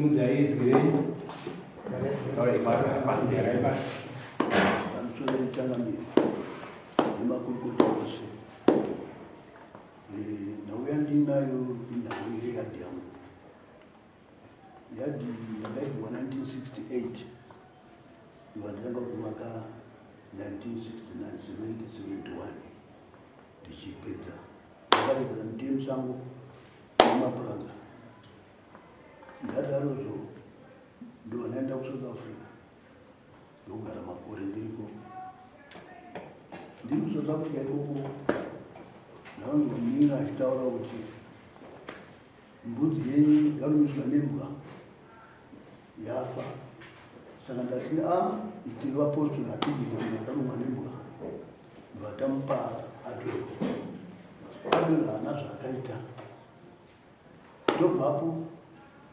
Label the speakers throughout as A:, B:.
A: Simudzai izwi renyu. Taurai pasi, garai pasi.
B: Pamusoro changamire nemakurukota ose. Nhau yandinayo inhau yeyadhi yangu. Yadhi ndakaipiwa 1968 ndikatanga kuvaka 1969 70 71 ndichipedza. Ndakaregera miti yemusango nemapuranga. Ndadarozvo ndobva ndaenda kuSouth Africa ndokugara makore ndiriko. Ndiri kuSouth Africa ikoko ndakanzwa munin'ina achitaura kuti mbudzi yenyu yarumiswa nembwa yafa. Saka ndati a tiri vapostori hatidyi nyama yakarumwa nembwa. Ndobva tamupa Adolf. Adolf haana zvaakaita. Ndobvapo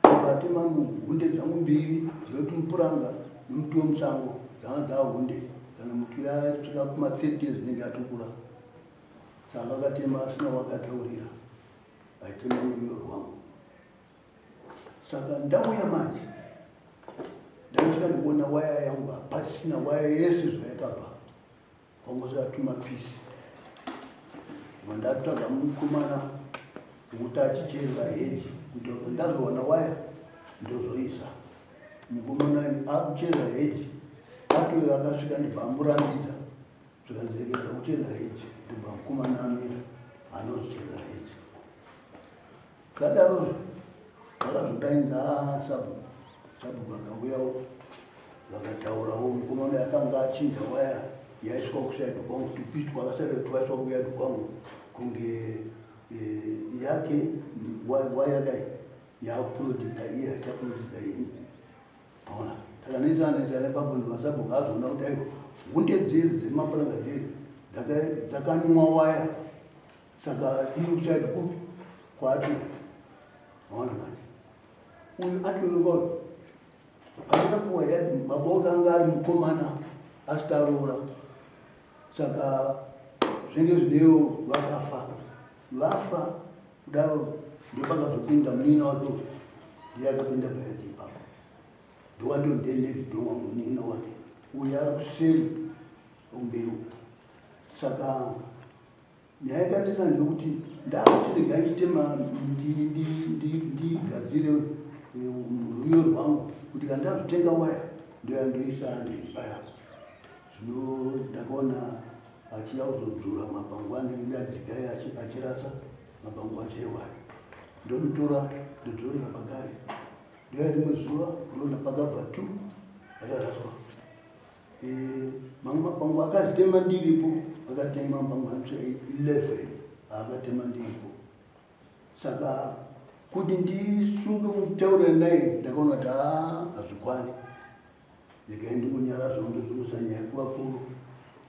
B: ndobva hunde dzangu mbiri dzinoti mupuranga nemuti wemusango dzanga dzahunde kana muti yasvika kuma 30 years inenge yatokura. Saka akatema asina wakataurira aitema muriwo rwangu. Saka ndauya manje ndasvika ndikuona waya yangu hapasina waya yese zvayakabva kwangosvika tumapisi. Ndatsvaga mukomana wekuti achicherera heji kuti ndazowana waya ndozoisa. Mukomana akucherera heji atouya akasvika ndibva amurambidza zvikanzi regedza kucherera heji ndobva mukomana amira anozocherera heji. Zvadarozvo vakazodaidza sabhuku, sabhuku akauyawo vakataurawo mukomana akanga achinja waya yaiswa kusaidhi kwangu tupisi twakasara twaiswa kuyaidhi kwangu kunge yake waya kai yakuprojecta iye achaprojecta ini. Ona takanetsana netsana ipapo ndobva sabhuku azoona kuti aiwa hunde dzedzi dzemapuranga dzedzi dzakanwa waya saka iri kusaidhi kupi kwaati maona manje uyu atoyoka uyu pandakapuwa yadhi maboka anga ari mukomana asati aroora saka zvinenge zvinewo vakafa vafa kudaro ndopakazopinda munin'ina wake uyu ndiye akapinda payadhi ipapo ndowandiyo munin'ina wake uyu ari kuseri kumberi uku. Saka nyaya yakandisa ndeyekuti ndakuti regai ndichitema ndigadzire rwiyo rwangu kuti kana ndazotenga waya ndoya ndoisa mhiri paya. Zvino ndakaona achiya kuzodzura mapango anenge adzika achirasa mapango acho ewaya. Ndomutora ndodzorera pakare. Ndoya rimwe zuva ndoona pakabva 2 akaraswa. Mamwe mapango akazitema ndiripo, akatema mapango anosvika 11 akatema ndiripo. Saka kuti ndisunge mutaure naye ndakaona kuti hazvikwani. Regai ndingonyara zvangu ndozungusa nyaya kuvakuru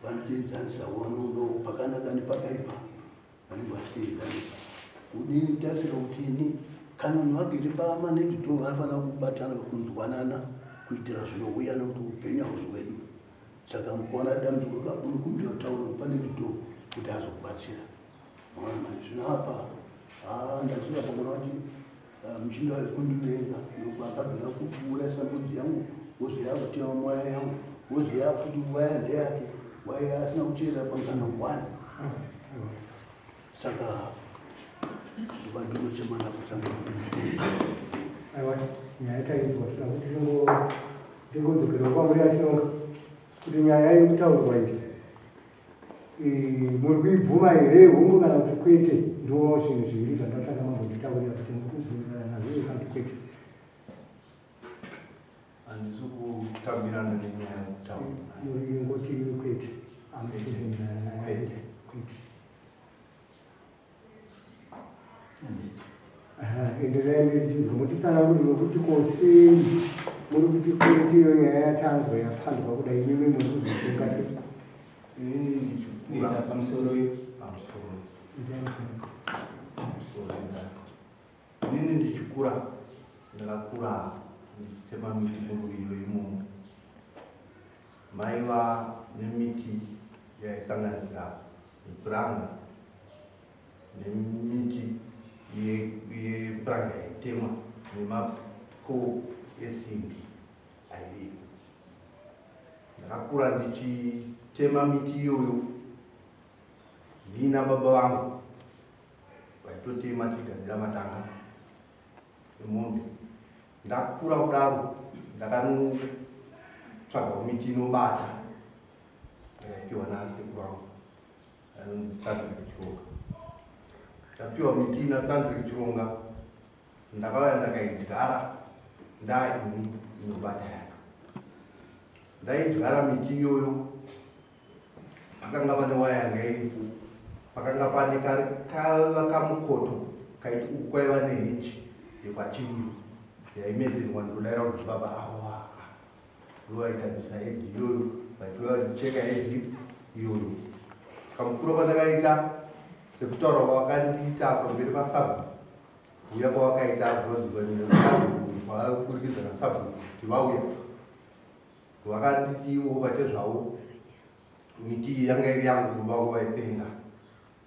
B: vanotienzanisa uno pakanaka nepakaipa vanenge vachitienzanisa. Kudini tasira kuti ini kana munhu agere pamanext door vanofanira kubatana kunzwanana kuitira zvinouya nekuti upenyu hauzi hwedu. Saka mukuwana dambudziko unokumbira kutaura panext door kuti azokubatsira. Maona zvino apa ndasvika pakuona kuti muchinda wekundivenga nekuti akabvira kuurayisa mbudzi yangu wozoya kutema waya yangu wozoya futi waya ndeyake waya asina kucherera pangana 1. Saka ndinochema nakuchangana.
C: Aiwa nyaya tainzwa toda kuti tingodzokera kwamuri yatinonga kuti nyaya iri kutaurwa iyi muri kuibvuma here hongu kana kuti kwete? Ndo zvinhu zviviri zvandatanga mambonditaurira kuti muri kubvumirana nazvo here kana kuti kwete.
D: Handisi kutambirana nenyaya yekutaura.
C: Muri ngoti kwete, hamusi kubvumirana nayo kwete. Endererai mberi tinzwe mutitsanangurire kuti kosei muri kuti kwete iyo nyaya yatanzwa yapandwa kudai imimi muri kuzvitonga sei?
D: Inini ndichikura
A: pamusoro
D: pamusoro pamusoro inini ndichikura ndakakura ndichitema miti murwiyo imomo maiva nemiti yaisanganisira mipuranga nemiti yepuranga yaitemwa nemapo esimbi aivepo. Ndakakura ndichitema miti iyoyo ndiina baba vangu vaitotema tichigadzira matanga emombe. Ndakura kudaro ndakanotsvagawo miti inobata ndakaipiwa nasekuru vangu anonzi Sandrick Chironga. Ndapiwa miti naSandrick Chironga ndakauya ndakaidyara ndaini inobata yacho. Ndaidyara miti iyoyo pakanga pane waya yanga iripo, pakanga pane kaiva kamukoto kaiti uku kwaiva neheji yekwaChiviro yaimentenwa ndinodaira kuti baba avo ndovaigadzirisa heji iyoyo vaitora vachicheka heji iyoyo. Kamukuro kwandakaita sekutaura kwavakandiita pamberi pasabhuku kuuya kwavakaita kuburikidza nasabhuku kuti vauya vakanditi ivo pachezvavo miti iyi yanga iri yangu baba vangu vaipenga.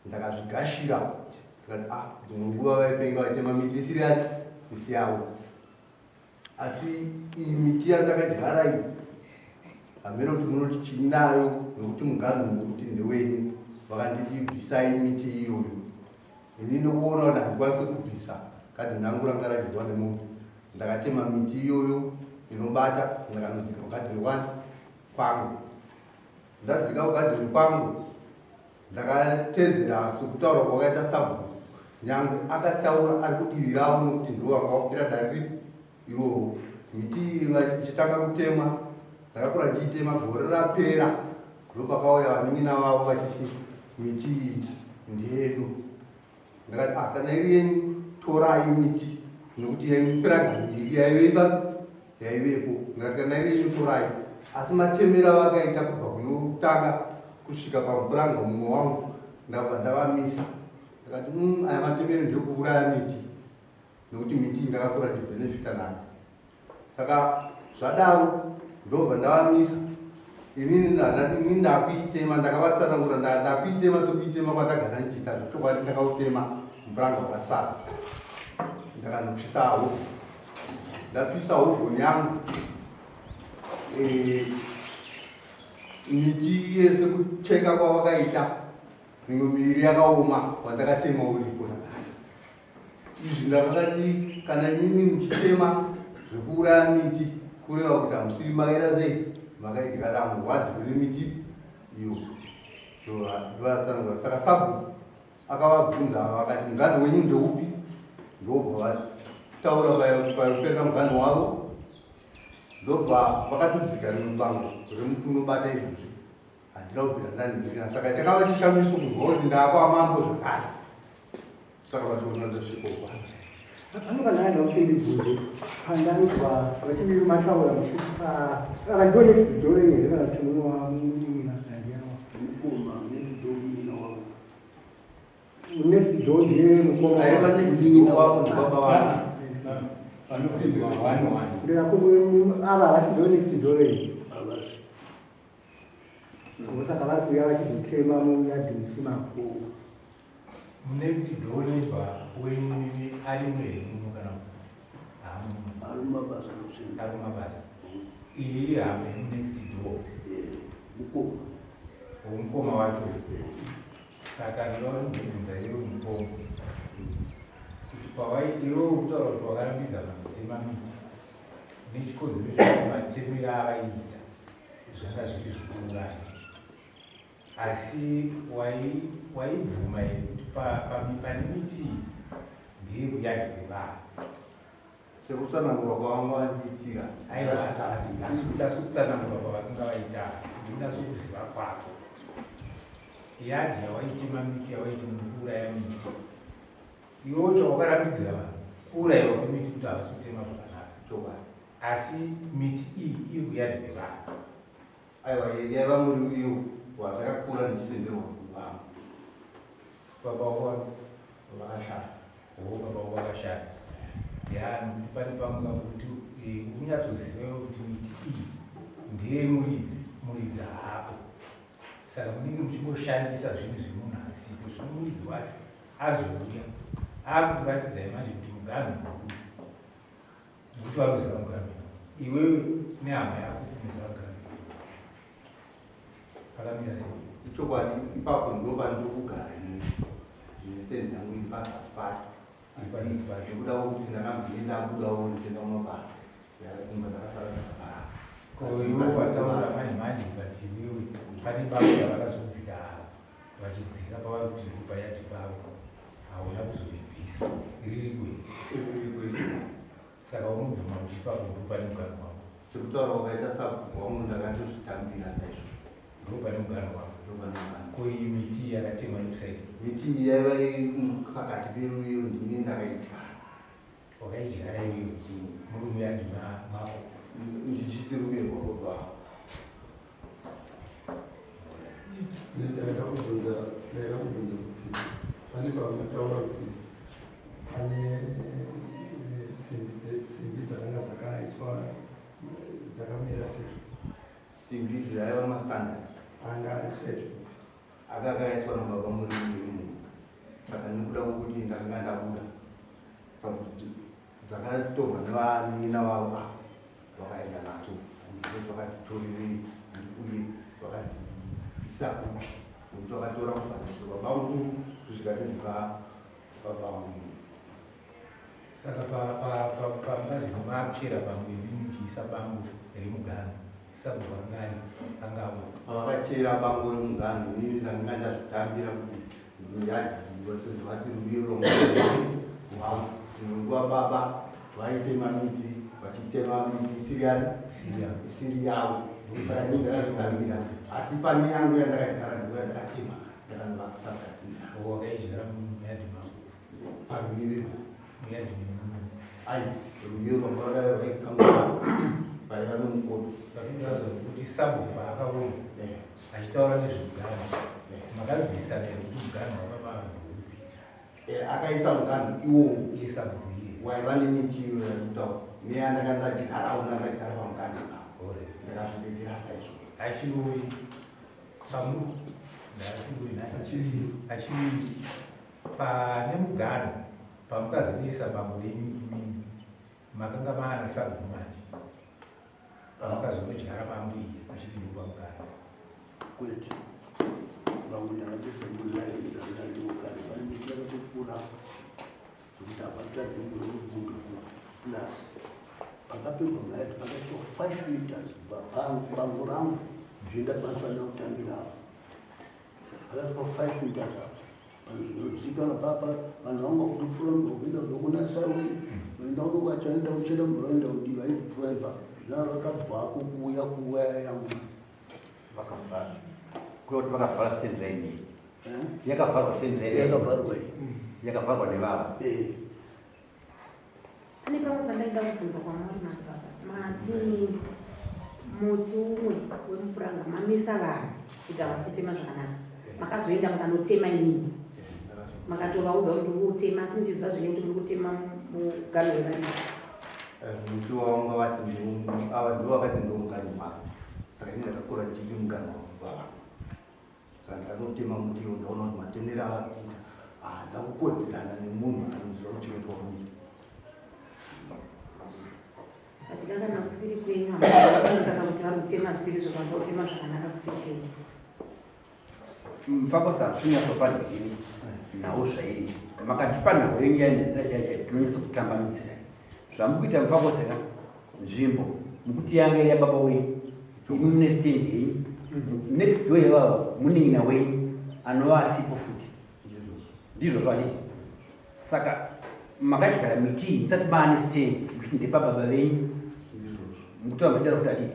D: Ndakazvigashira ndikati ah dzimwe nguva vaipenga vaitema miti isiri yani isi yavo asi iyi miti yandakadyara iyi hameno kuti munoti chii nayo nokuti muganhu nokuti ndewenyu. Vakanditi bvisai miti iyoyo ini nokuona kuti handikwanisi kubvisa kadhi rangu ranga radyiwa nemombe. Ndakatema miti iyoyo inobata ndakanodzika kugadheni kwani kwangu. Ndadzika kugadheni kwangu ndakatedzera sekutaura kwakaita sabhuku nyangwe akataura ari kudivi ravo nokuti ndivo vanga vakwira dare ripi iroro. Miti iyi ichitanga kutemwa ndakakura ndichiitema gore rapera ndopakauya vanin'ina vavo vachiti miti iyi ndeyedu. Ndakati ah, kana iri yenyu torai miti nokuti yaimupiraga miiri yaive yaivepo. Ndakati kana iri yenyu torai, asi matemera vakaita kubva kunotanga kusvika pamupuranga mumwe wangu ndabva ndavamisa. Ndakati aya matemero ndekuuraya miti nokuti miti iyi ndakakura ndibhenefita nayo. Saka zvadaro ndobva ndavamisa inini inini ndakuitema ndakavatsanangura ndakuitema sekuitema kwandagara ndichiita zvechokwadi. Ndakautema mupuranga ukasara ndakanopisa hovhu. Ndapisa hovhoni yangu miti yese kucheka kwavakaita mimwe miviri yakaoma wandakatema uripo nanhasi. Izvi ndakati kana imimi muchitema zvekuuraya miti kureva kuti hamusiri makaita sei makaidyara hamurwadziwe nemiti iyo ndovatsanangura. Saka sabhuku akavabvunza vakati muganho wenyu ndeupi, ndobva vataura paperera muganho wavo ndobva vakatodzika rimwe bango remuti unobata izvozvi handina kubvira ndandirina. Saka chakava chishamiso kunzwa kuti ndaakwamambo zvakare. Saka vatoona ndasvika uko.
C: Pano kana ada kuti ndibvunze pandanzwa vachiviri mataura muchiti pa ava ndiwo next door yenyu here kana kuti mumwe wamunin'ina ndiani?
B: Mukoma next door munin'ina wavo.
C: Next door ndiye mukoma.
D: Aiva next door wavo ndibaba vangu.
A: Panopindwa one one.
C: Ndikakumbu ava havasi ndiwo next door yenyu.
B: Havasi.
C: Saka vari kuuya vachizotema muyadhi musimako.
A: Next door neighbor wenyu arimo here muno kana hamuno?
B: Ari mumabasa ari.
A: Ari mumabasa. Iyi ihama next door.
B: Mukoma.
A: Mukoma wacho. Saka ndinoda kubvunza iwe mukoma kuti pawai iwe ukutaura kuti wakarambidza vanhu kutema miti nechikonzero chekuti matemero avaiita zvanga zviri zvikuuraya, asi waibvuma here kuti pane miti iyi ndiye kuyadhi kwevanhu?
D: Sekutsanangura kwavanga vachiitira.
A: Aiwa, handisi kuda sekutsanangura kwavakanga vaita, ndikuda sekuziva kwako. Yadhi yawaitema miti yawaiti muri kuuraya miti, iwewo chawakarambidzira vanhu kuurayiwa kwemiti kuti havasi kutema zvakanaka.
D: Chokwadi.
A: Asi miti iyi iri kuyadhi kwevanhu.
D: Aiwa, yaiva muriwo iyo wandakakura ndichitenderwa kuvangu.
A: Baba wako
D: vakashaya.
A: Oh, baba wako vakashaya. Ya, nokuti pane pamwe pakuti unyatsoziva kuti miti iyi ndeyemuridzi, muridzi haapo. Saka munenge muchingoshandisa zvinhu zvemunhu asipo, zvino muridzi wacho azouya akukuratidzai manje kuti muganhu mukuru, nokuti vanoziva muganhu. Iwewe nehama yako munoziva muganhu pakamira sei?
D: Ichokwadi, ipapo ndo pandiri kugara inini. Ndine stendi yangu iri pazasi pacho.
A: Iri pazasi pacho.
D: Nekuda kwekuti ndakambenge ndabudawo ndichienda kumabasa, dzimba dzakasara dzakagara.
A: Ko iwe wataura manje manje ukati iwewe pane baba yavakazodzika ava vachidzika pavari kuti ndipo payadhi pavo hauna kuzoibvisa ririko here?
D: Ririko iri.
A: Saka unobvuma kuti ipapo ndipo pane muganhu wako?
D: Sekutaura kwakaita sabhuku wangu ndakatozvitambira saizvozvo.
A: Ndipo pane muganhu wako.
D: Ndipo pane muganhu.
A: Ko iyi miti yakatemwa yekusaidi?
D: Miti iyi yaiva iri pakati peruyo ndini ndakaidyara.
A: Wakaidyara iwewe muri muyadhi mako?
D: Ndichiti rume rwababa vangu.
E: Ndaida kubvunza ndaida kubvunza kuti pane pamataura kuti pane eh, simbi dze- simbi dzakanga dzakaiswa eh, dzakamira sei?
D: Simbi idzi aiva mastandard.
E: Anga ari kuside
D: Anga akaiswa nababa murimi wemunhu. Saka nekuda kwekuti ndakanga ndabuda pakuti dzakatorwa nevanin'ina vavo ava vakaenda nadzo handizoti vakatitorerei uye vakadziisa kupi nekuti vakatora kubva baba vangu kusvika nezva baba vangu.
A: Saka pambazi makuchera bango imi muchiisa bango remuganhu sabhuku angani angavo
D: Pavakachera bango remuganhu inini ndanga ndazvitambira kuti yadhiwa sezvo vati rubiyo rwangu nguva baba vaitema miti vachitema miti isiri yani isiri yavo saka inini ndakazvitambira asi pane yangu yandakadyara ndiyo yandakatema ndakanovakisa mukati
A: Wakaidyara muyadhi mako?
D: Paruviyo.
A: Muyadhi memunhu?
D: Ai, ruviyo rwanga rwaikamura paiva nomukoto.
A: Zvinoratidza kuti sabhuku paakauya achitaura nezvemuganhu makabvisana here kuti muganhu wababa ava ndeupi?
D: Akaisa muganhu iwowo.
A: Iye sabhuku iye
D: waiva nemiti iyo yandikutaura neyandanga ndadyarawo ndandadyara pamuganhu ipapo ndakazviregera saizvozvo.
A: Achiuyi pamu ndaachiuyi achiuyi pane muganhu pamukazonoisa bango renyu imimi makanga maana sabhuku manje makazonodyara bango iri muchiti ndopamuganhu?
B: Kwete, vamwe ndakatoisa mulaini ranga rimugare pane miti yakatokura zvekuti hapana nzvimbo yekubundo plus pakapegwa maiti pakaiswa 5 meters kubva bango rangu zvienda panofanira kutangira apo pakaiswa 5 meters apo zvinozikanwa papa vanhu vanga kutopfuura kuenda kuna sauri vaenda unovachaenda uchera mvura enda kudii vaipfuura ipapo zvino vakabvako kuuya kuwaya yangu.
F: Vakavhara kuda kuti vakavhara sendiraini iyi?
B: Eh?
F: Yakavharwa sendiraini?
B: Yakavharwa iyi.
F: Yakavharwa nevava?
B: Eh.
G: Pane pamwe pandaida kubvunza kwamuri madzibaba. Mati muti umwe wemupuranga mamisa vanhu kuti havasi kutema zvakanaka. Makazoenda mukanotema imimi. Makatovaudza kuti ndiri kutema asi muchiziva zvenyu kuti muri kutema muganho wevarimi.
D: Muti wavanga vati ava ndiwo vakati ndiwo muganho wavo. Saka ini ndakakura ndichiti muganho wavo. Saka ndakanotema muti iwo ndaona kuti matemero avari kuita haana kukodzerana nemunhu anoziva kuchengetwa kwemiti.
G: But kana kusiri kwenyu hamuna kuti vari kutema zvisiri izvo vanhu kutema zvakanaka kusiri kwenyu.
F: Mfakosa hazvinyatsopa ini nhau zvairi makatipa nhau yenyu yainzira chaichai tinonyatso kutambanudzira zvamukuita mfakosa ka nzvimbo mukuti yanga iri yababa wenyu imi mune stand yenyu next door yevava munin'ina wenyu anova asipo futi ndizvo zvanditi saka makadyara miti iyi musati maane stand muchiti ndepababa venyu mukutora muchidaro futi adii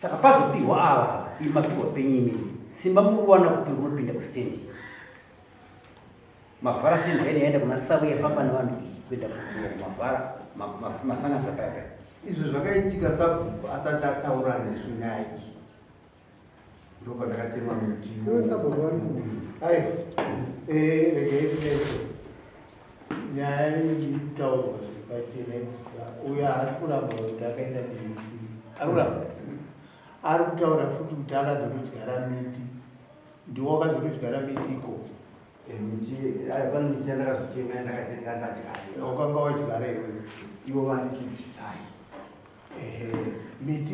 F: Saka pazopihwa ava imi mapihwa penyu imimi simba muruwana kupi runopinda kustendi mavhara sendreni yaenda kuna savo yafamba nevanhu iyi kuenda kumavhara masanganisa paya paya.
D: Izvi zvakaitika sabhuku asati ataura nesu nyaya iyi ndopandakatema muti.
C: Iwe sabhuku vari aiwa, eh, regai tidaizvo nyaya iyi kutaurwa zviri pachena. Uyo haasi kuramba kuti akaenda nemiti, ari kuramba, ari kutaura futi kuti akazonodyara miti. Ndiwo wakazonodyara miti ikoko?
D: Eh, miti ayo pane miti yandakazotema yandakatenga ndadyara.
C: Wakanga wadyara iwe?
D: Ivo vanditi bvisai.
C: Ehe, miti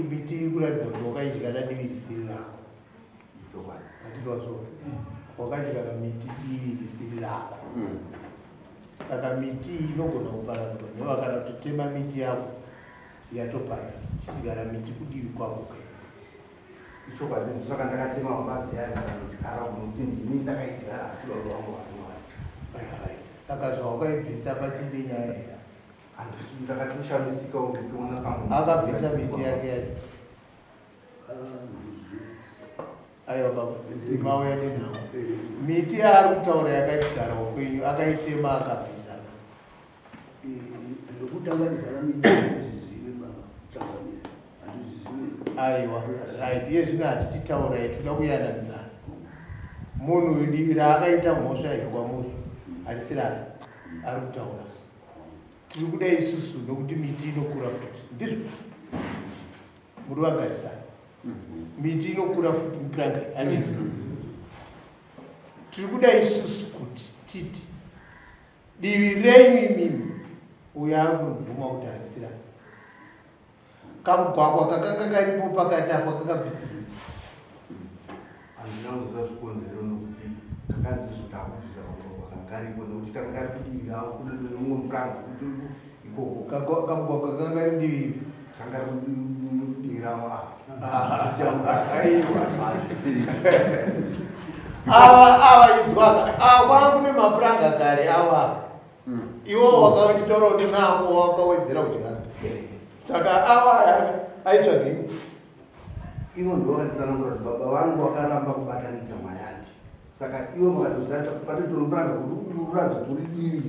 C: miti iri kuratidza kuti wakaidyara divi risiri rako.
D: Ichokwadi.
C: Atirwazvo. Wakadyara miti divi risiri rako. Saka miti iyi inogona kuparadzwa nhova kana kutotema miti yako yatoparara. Chidyara miti kudivi kwako ke.
D: Ichokwadi ndosaka ndakatema mabazi aya ndakanodyara nokuti ndini ndakaidyara asi baba vangu vakanowana.
C: Right. Saka zvawakaibvisa pachine nyaya here?
D: Handisi ndakatoshamisikawo ndichiona pamwe.
C: Akabvisa miti yake yacho. Aiwa baba, ndimauya nenhau. Miti yaari kutaura yakadyarwa kwenyu akaitema akabvisa.
B: Zvekuti akadyara miti handizvizive baba changamire, handizvizive.
C: Aiwa, right. Iye zvino hatichitaurai, tinoda kuyananisana. Munhu uyu divi raakaita mhosva iyi kwamuri harisi rake, ari kutaura. Tiri kuda isusu nokuti miti inokura futi, ndizvo? Muri vagarisani. Miti inokura futi mupuranga, handiti? Tiri kuda isusu kuti titi divi renyu imimi uyo ari kubvuma kuti harisi rake. Kamugwagwa kakanga karipo pakati apo kakabvisirwa.
D: Handina kuziva zvikonzero nokuti kakanzi zvitakubvisa kamugwagwa kanga karipo nokuti kanga kari kudivi ravo kune mumwe mupuranga ikoko.
C: Kamugwagwa kakanga kari divi ripi?
D: Kanga kari kudivi ravo apa.
C: Ava ava inzwaka ava kwanga kune mapuranga kare ava. Iwo wakanditaura kuti nako wakawedzera kudyara. Saka ava aya aitsvagei?
D: Ivo ndivo vakatitsanangura kuti baba vangu vakaramba kubatanidza mayadi. Saka ivo vakatozviratidza kuti pane tonopuranga uri kuratidza kuti uri divi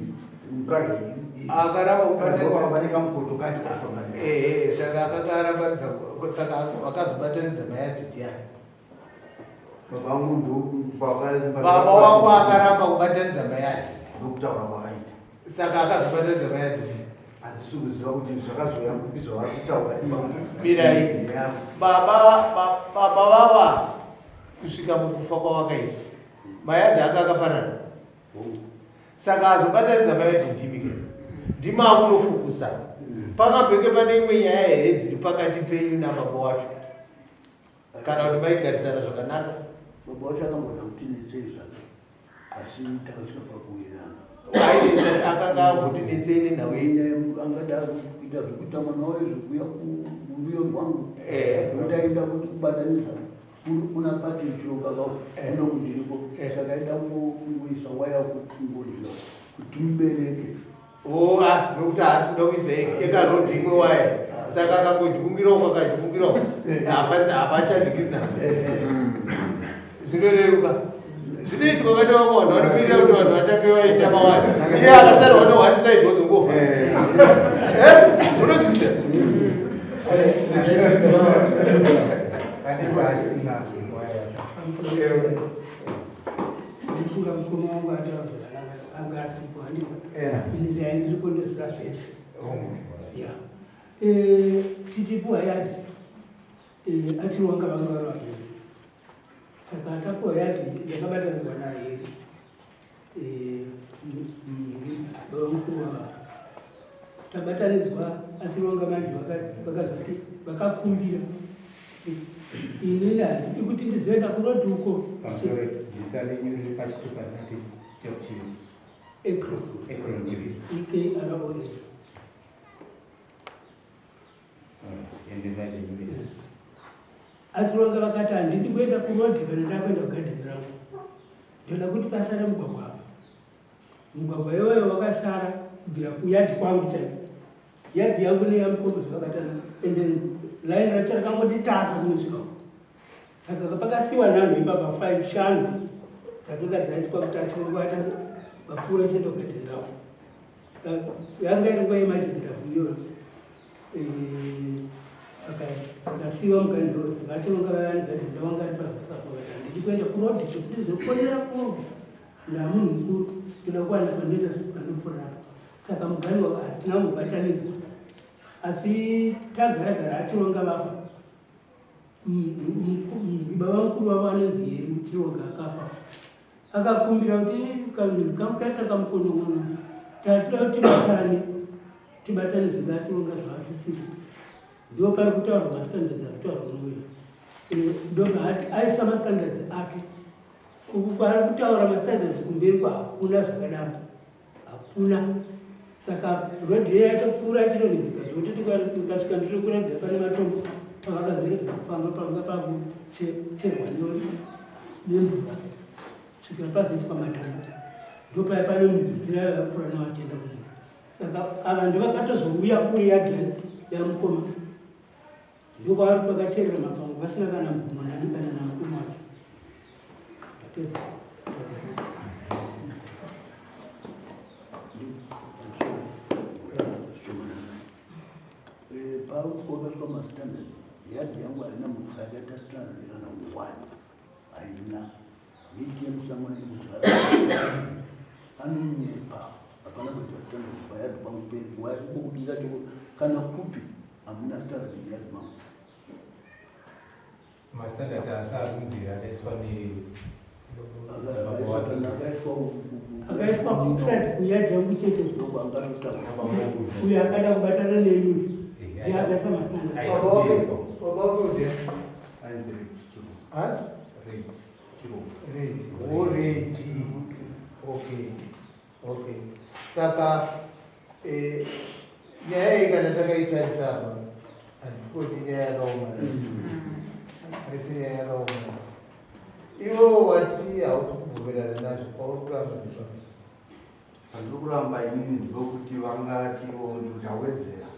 D: mupuranga iri divi.
C: Akaramba kubatanidza.
D: Saka ndopakabva nekamukoto kacho kafamba nako.
C: Ehe, saka akarambanidza, saka akazobatanidza mayadi ndiani?
D: Baba vangu ndo
C: Baba wangu akaramba kubatanidza mayadi.
D: Ndokutaura kwakaita.
C: Saka akazobatanidza mayadi ndiani?
D: Handisi kuziva kuti zvakazouya kupi zvavari kutaura ivo.
C: Mirai. Baba baba vava kusvika mukufa kwavakaita. Mayadhi anga akaparara. Saka azobatanidza mayadhi ndimi ke. Ndimi akunofukusa. Pakambenge pane imwe nyaya here dziri pakati penyu nababa wacho? Kana kuti maigarisana zvakanaka?
B: Baba wacho akamboda kuti netsei zvake, asi takasvika pakuwirirana.
C: Ainetsa akanga ambotinetsei nenhau iyi.
B: Iye angada kuita zvekuita mwana wayo zvekuuya kuruyo rwangu. Nokuti aida kuti kubatanidza kuna pati chironga kako kuno kundiriko. Saka aida kungoisa waya kungonzira kuti mubereke.
C: Oh, nokuti haasi kuda kuisa ekarodhi imwe waya. Saka akangodyungirawo kwakadyungirawo hapachanhikiri navo. Zvinoreruka. Zvinoitwa kana vamwe vanhu vanomirira kuti vanhu vatange vaita mawani. Iye akasara one one side wozongofa. Unozviziva?
A: Pane pasina waya.
H: Ndifunga mukoma wangu ataura zvakanaka, anga asipo handiko. Ini ndai ndiri kundoziva zvese. Ya. Tichipuwa yadhi, achironga vanga vari vaviri. Saka tapuwa yadhi ndakabatanidzwa naye here. Baba mukuru wava. Tabatanidzwa achironga manje vakazoti vakakumbira. Inini handidi kuti ndizoenda kurodhi uko.
A: Pamusoro zita renyu riri pachitupa chati chekuchii?
H: Ekron.
A: Ekron Chivi.
H: E K R O N.
A: Enderai zvenyu.
H: Achironga vakati handidi kuenda kurodhi kana ndakuenda kugadheni rangu. Ndoda kuti pasare mugwagwa apa. Mugwagwa iwoyo wakasara kubvira kuyadhi kwangu chaiko. Yadhi yangu neyamukoma zvakabatana. Ende line racho rakangoti tasa kunosvika uko. Saka pakasiwa nhanho ipapa 5 shanu dzakanga dzaiswa kuti achironga vapfuura chienda kugadheni ravo. Yanga iri nguva yemachengetavu iyoyo. Akasiwa muganhu saka achironga vayani gadheni ravo anga ari pazasi apo vakati handidi kuenda kurodhi zvekuti ndizokonera kurodhi ndamunhu mukuru ndoda kuwana panoita panopfuura apo. Saka muganhu hatina kubatanidzwa asi tagara gara achironga vafa. Baba mukuru vavo anonzi Heri Chironga akafa. Akakumbira kuti kanhu kangu kaita kamukonongono, tatida kuti tibatane, tibatane zvakachironga zvavasisiri. Ndo pari kutaurwa mastandards ari kutaurwa nouyo. Ndobva ati aisa mastandards ake. Uku kwaari kutaura mastandards kumberi kwa hakuna zvakadaro, hakuna. Saka rodhi iya yatopfuura ichidonhedzeka zvekuti ndikasvika nditokuratidza pane matombo pavakazoregera kufamba panga pakucherwa nemvura kusvikira pazoiswa matombo, ndopaya pane nzira yavapfuura nawo achienda kunyika. Saka ava ndovakatozouya kuyadhi yamukoma, ndokwavari pakacherera mapango vasina kana mvumo nani kana namukoma wacho. Ndapedza.
B: Pakwakaiswa mastandard, yadhi yangu haina mufa yakaita standard kana one, haina miti yemusango nekudyara. Anonyepa, hapana kuita standard payadhi pangu pedu. Waikokudinga choko kana kupi, hamuna standard muyadhi mangu.
A: Mastandard asi ari kunzira akaiswa ne
B: Akaiswa kana akaiswa
H: Akaiswa kuside kuyadhi yangu chete.
B: Ndokwangatotaura.
H: Uyo akada kubatana neni ndiye akaisa mastandard.
C: Baba wake, baba wake ndiani? Ha? Rezi. Oh, Rezi. Okay. Okay. Saka nyaya iyi kana takaitarisa apa, handikoti nyaya yakaoma. Haisi nyaya yakaoma. Iwe wati hausi kubvumirana nazvo, pauri kuramba ndipo.
D: Pandiri kuramba inini ndokuti vangatiwo ndawedzera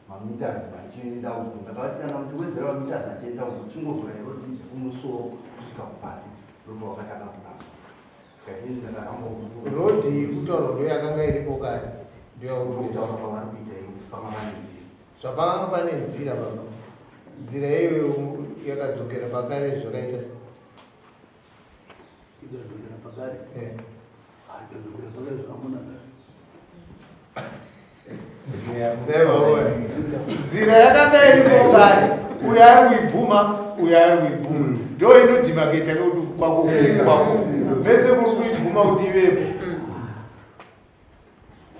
D: mamitazi vachienda uku. Ndakavati kana muchiwedzera mamitazi achienda uku, chingovhura irodi dzekumusoro kusvika kupasi. Ndobva wakatanga kuramba. Saka inini ndakaramba uku.
C: Rodhi iri kutaurwa ndo yakanga iripo kare, ndoyauri
D: kutaura pavari kuita iyo panga pane nzira.
C: Zvapanga pane nzira baba, nzira iyoyo yakadzokera pakare zvakaita se
B: Ikadzokera pakare? Ikadzokera pakare zvamunaka.
C: Nzira yakanga iripo kare, uyo ari kuibvuma, uyo ari kuibvuma, ndo inodhimaketa kuti kwako kwako, mese muri kuibvuma kuti ivepo.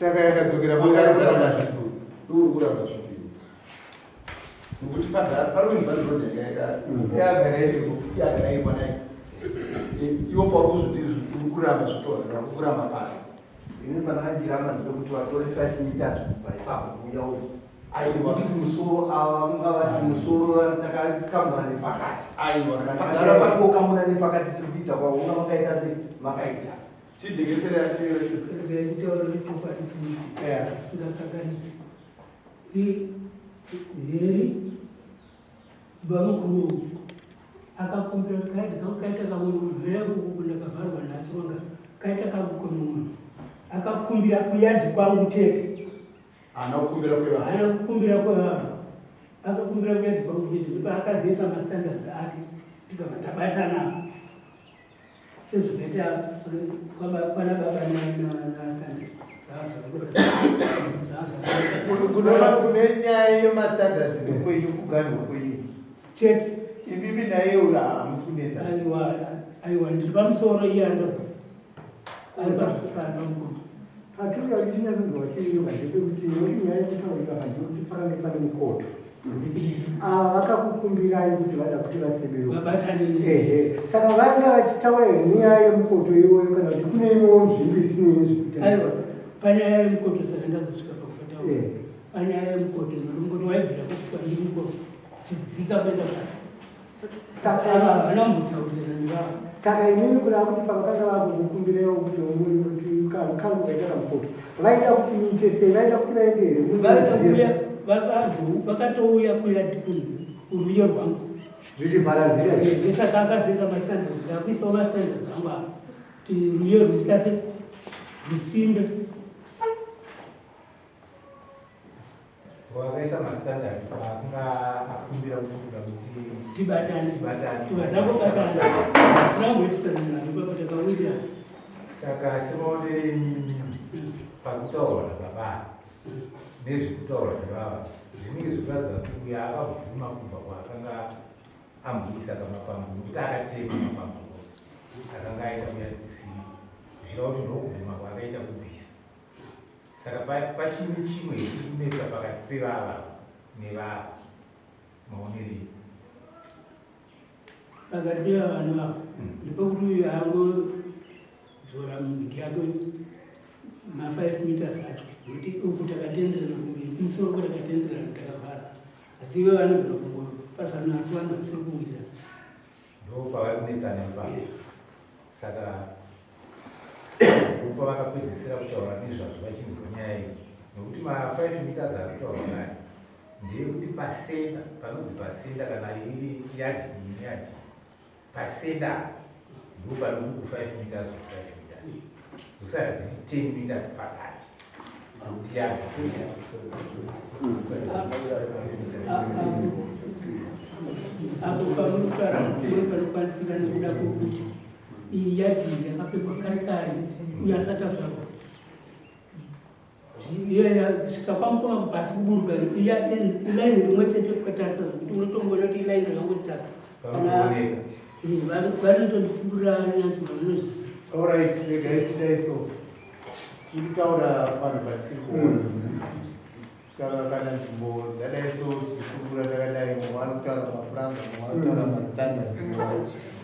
C: Saka yakadzokera pakare zvakanaka.
E: Uri kuramba zvipi? Nokuti pagara pari kunzi pane road yanga
C: yagara iripo.
E: Yagara iripo nayo. Iwo pauri kuzoti uri kuramba zvitorwa, uri kuramba pari.
D: Ini pandakachiramba ndekuti vatore 5 meters kubva ipapo kuuya uku.
E: Aiwa.
D: Kuti kumusoro ava vanga vati kumusoro takakamura nepakati.
E: Aiwa.
D: Pagara pangokamura nepakati siri kuita kwavo, unga makaita se makaita.
E: Chijekesere achiyere.
H: Regai nditaure nechokwadi chisingakanganisi. Heri bamukuru akakumbira kuti kaiti kangu kaita kamunhu yangu ndakavharwa nachironga kaita kamukono, akakumbira kuyadhi kwangu chete.
E: Haana kukumbira kwevanhu.
H: Haana kukumbira kwevanhu, akakumbira kuyadhi kwangu chete. Ndipo akazoisa mastandards ake, tikabva tabatana sezvakaita kwana baba nastandard.
C: Kune nyaya yemastandards nekwenyu kuganhwa kwenyu
H: chete.
C: Imimi naye uyo hamusi kunetsa?
H: Aiwa, aiwa, ndiri pamusoro, iye ari pazasi, ari pazasi pari pamukoma.
I: Patiri vachinyatsonzwa vachiriyoka ndepekuti nekuti nyaya yekutaurika pa ndekuti pakange pane mukoto. Ava vakakukumbirai kuti vada kuti vasebewo
H: vabatane.
I: Ehe, saka vanga vachitaura here nenyaya yemukoto iwoyo, kana kuti kune imwewo nzvimbo isinei nezvekuita?
H: Aiwa, panyaya yemukoto, saka ndazosvika pakutaura panyaya yemukoto, nokuti mukoto waibvira kuti kwandiri mukoto chidzika kuenda pasi.
I: Saka
H: ava havana kumbotaurirana nevavo.
I: Saka imimi kureva kuti pavakanga vakukukumbirewo kuti kuti kangu kaita kamukoto, vaida kuti muite sei? Vaida kuti vaende here?
H: Vaida kuuya, vakatouya kuya kuruyo rwangu.
I: Zvichivhara nzira.
H: Ndosaka akazoisa mastandards, ndakuisawo mastandards angu apa kuti ruyo rwusitase rusimbe.
A: Wakaisa mastandard akunga akumbira kuti kuda kuti
H: tibatane.
A: Tibatane.
H: Tivatangobatana, tinamboitisana navo ipapo, takawirirana.
A: Saka semaonero enyu, pakutaurwa nababa nezvekutaurwa nevava, zvinenge zvikuratidza kuti uyo akabvuma kubva kwaakanga amboisa kamapango, nokuti akatema mapango. Akanga aita kuyadhi kusiri, zvichireva kuti ndokubvuma kwaakaita kubvisa. Saka pachine chimwe chiri kunetsa pakati pevava nevava, maonerei?
H: Pakati pevava nevava ndepekuti uyu angodzora mhiki yake ma5 meters acho, nekuti uku takatenderana kumberi, kumusoro kwatakatenderana takavhara, asi ivo vanogona kungopasana, asi vanhu vasiri kuwirirana.
A: Ndo pavari kunetsana ipapo. Saka kupa vakapedzesera kutaura nezvazvo vachinzwa nyaya iyi, nekuti ma5 meters ari kutaurwa nayo ndeyekuti pasenda, panonzi pasenda, kana iri yadhi iyi neyadhi, pasenda ndo panoti ku5 meters, ku5 meters dzosara dziri 10 meters pakati kuti yadhi.
H: Apo pamuri kutaura panokwanisika nekuda kwokuti iyi yadhi yakapekwa kare kare uyo asati azvarwa. Kusvika kwamukoma pasi kuburuka ilaini rimwe chete kukatarisa, zvekuti unotongoona kuti ilaini rakangotarisa kana vanotondipindura nyatso vanozviziva.
C: Alright, regai tidai so. Tiri kutaura vanhu vatisiri kuona. Saka kana nzvimbo dzadai so tichifukura takadai, mumwe ari kutaura mapuranga, mumwe ari kutaura mastandards, mumwe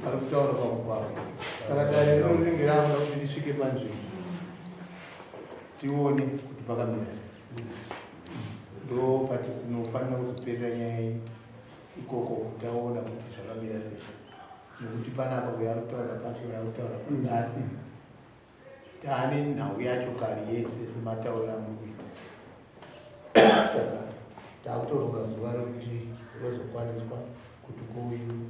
C: ari kutaura pamugwagwa. Saka dare rino rinenge raakuda kuti risvike panzvimbo tione kuti pakamira sei. Ndo patinofanira kuzoperera nyaya iyi ikoko, taona kuti zvakamira sei, nekuti panapa uyo ari kutaura pake, uyo ari kutaura pake, asi taane nhau yacho kare yese sematauriro amuri kuita. Saka taakutoronga zuva rekuti rozokwaniswa kuti kuuyiwe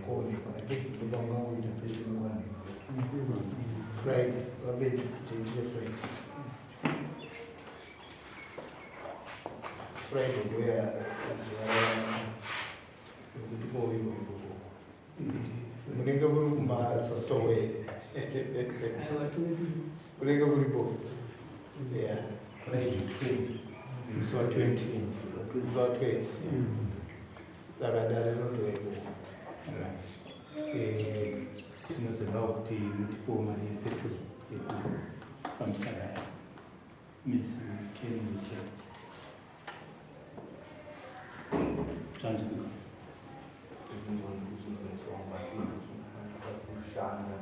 C: kuonekwa. I think ndopaungangoita pese mangwana, Friday, vape date reFriday. Friday ndoya zuva rekuti kouyiwa ikoko. Munenge muri kumasowe, munenge muripo, yeah.
A: Friday 20.
C: Musi wa 20, musi wa 20. Saka dare rinotoya ikoko.
J: Tinozodawo kuti mutipewo mari yepetrol yekufambisa dare mese 10 10. Zvanzwika.
D: Kushanda.